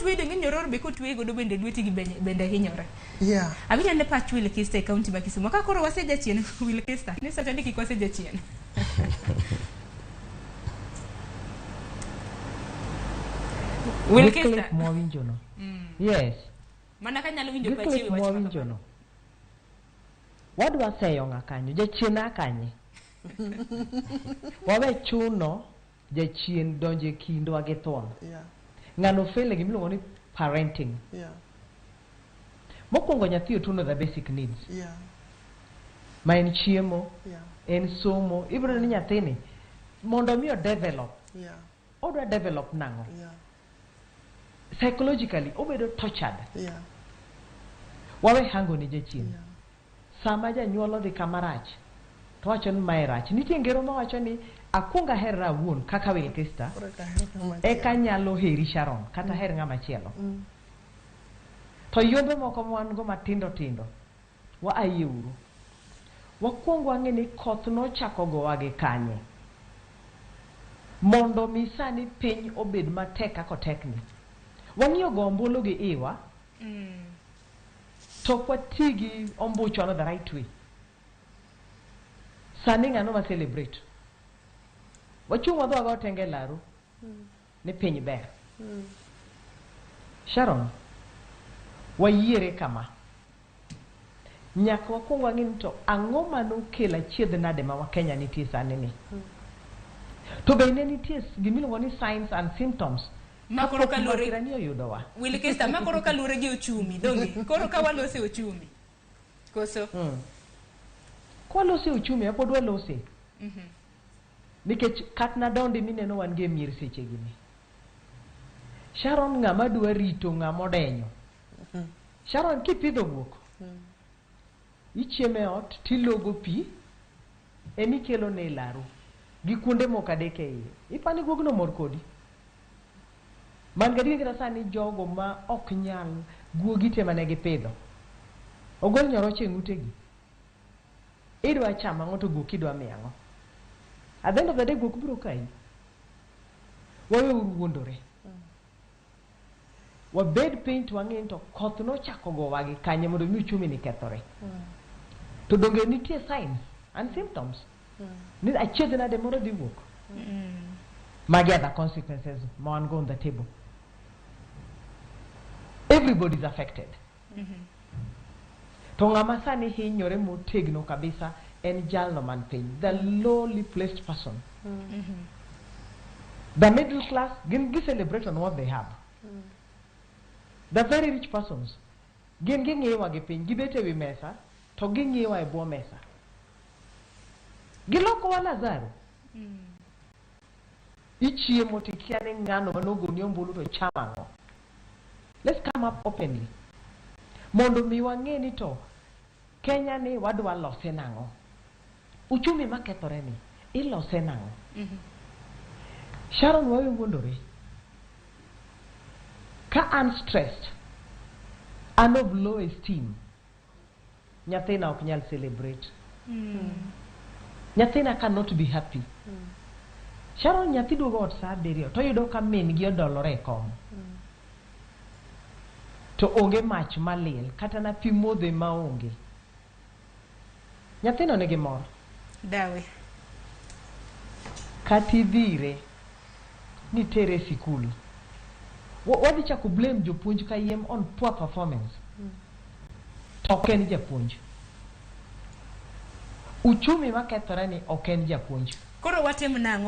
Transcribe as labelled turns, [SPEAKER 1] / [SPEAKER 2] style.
[SPEAKER 1] Kotwe donge nyororo be kotwe godo bende lweti gi bende hinyore.
[SPEAKER 2] Yeah.
[SPEAKER 1] Awinjo ne pach Wilkista e kaunti ma Kisumu. Ka koro wase jachien Wilkista, ni sacha ni kik wase jachien.
[SPEAKER 3] Gi
[SPEAKER 1] Wilkista.
[SPEAKER 3] clip mwawinjo no. Yes.
[SPEAKER 1] Mana ka nyalo winjo
[SPEAKER 3] Gi
[SPEAKER 1] pachi
[SPEAKER 3] clip
[SPEAKER 1] e wach ma
[SPEAKER 3] mwawinjo
[SPEAKER 1] kamano.
[SPEAKER 3] no. Wadwa seyo ng'a kanyo? Jachien a kanye? Wawe chuno jachien donjo e kindwa gi thuon.
[SPEAKER 2] Yeah.
[SPEAKER 3] Ng'ano fail e gimiluongo ni parenting.
[SPEAKER 2] Yeah.
[SPEAKER 3] Mokwongo nyathi otuono the basic needs.
[SPEAKER 2] Yeah.
[SPEAKER 3] Ma en chiemo,
[SPEAKER 2] Yeah.
[SPEAKER 3] en somo. Ibiro yudo ni nyathini mondo mi o develop,
[SPEAKER 2] Yeah.
[SPEAKER 3] odwa develop nang'o?
[SPEAKER 2] Yeah.
[SPEAKER 3] Psychologically obedo tortured.
[SPEAKER 2] Yeah.
[SPEAKER 3] Wawe hango ne jachien.
[SPEAKER 2] Yeah.
[SPEAKER 3] Sama janyuol odhi kama rach, to wacho ni mae rach. Nitie ngero mawacho ni akuong aherra awuon kaka Wilkista,
[SPEAKER 2] Koro eka aher ng'ama chielo.
[SPEAKER 3] eka nyalo heri Sharon kata her ng'ama chielo. To yombe moko ma wan go matindo tindo, wa ayie uru. Wakuong wang'e ni koth nochako gowa gi kanye. Mondo mi sani piny obed matek kaka otekni. Wang'iyo go ombulu gi iwa, to ok wati gi ombuchwa no the right way. Sani ng'ano ma celebrate? Wachung' wadhi wago tenge e laru ni piny ber. Sharon, wayiere kama. Nyaka wakuong wang'e ni to ang'o manokelo achiedh nade ma Wakenya nitie sani ni. To be ne nitie gimiluongo ni signs and symptoms
[SPEAKER 1] Ma koro
[SPEAKER 3] kapok
[SPEAKER 1] kaluwore
[SPEAKER 3] masira ni oyudowa.
[SPEAKER 1] Wilkista, ma koro kaluwore gi uchumi, donge? Koro ka walose uchumi. Koso?
[SPEAKER 3] Kwalose uchumi, pod walose. Nikech katna dondi mineno wan gi e mier seche gi ni. Sharon ng'ama dwa rito ng'ama odenyo. Sharon kipidho guok, ichiemo e ot tilogo pi emikelo ne e laru gi kuonde moko adek e iye. Ipani guogno mor kodi? Man gadier kata sani jogo ma ok nyal guogi te mane gipidho. Ogol nyoroche e ng'utegi. Idwa chamo ang'o to guok idwa miyo ang'o? At the end of the day guok biro kayi. Waweuru wuondore. Wabed piny to wang'e ni to koth nochako gowa gi kanye mondo mi uchumi ni kethore. To donge nitie signs and symptoms? Ni achiedh nade moro dhi wuok. Magi are the consequences ma wan go on the table. Everybody is affected. To ng'ama sani hinyore motegno kabisa en jalno man piny, the lowly placed person. The middle class gin gi celebrate on what they have. The very rich persons gin ging'iwa gi piny, gibet e wi mesa to ging'iwa e bwo mesa. Gilokowa Lazaro. Ichiemo tikia ni ng'ano manogoni ombulu to chamo ang'o. Let's come up openly. Mondo mi wang'e ni to Kenya ni wadwa lose nang'o. Uchumi makethore ni ilose nang'o. Sharon wawe wuondore. Ka an stressed, an of low esteem, nyathina ok nyal celebrate. Nyathina cannot be happy. Sharon nyathi duogo ot saa abiriyo to oyudo ka min gi odolore e kom. To onge mach maliel kata na pi modho ema onge. Nyathino nigi mor.
[SPEAKER 1] Dawe.
[SPEAKER 3] Kata idhire nitere e sikul. Wadhi chako blame jopuonj kayiem on poor performance. To ok en japuonj. Uchumi makethore ni ok en japuonj.
[SPEAKER 1] Koro watim nang'o?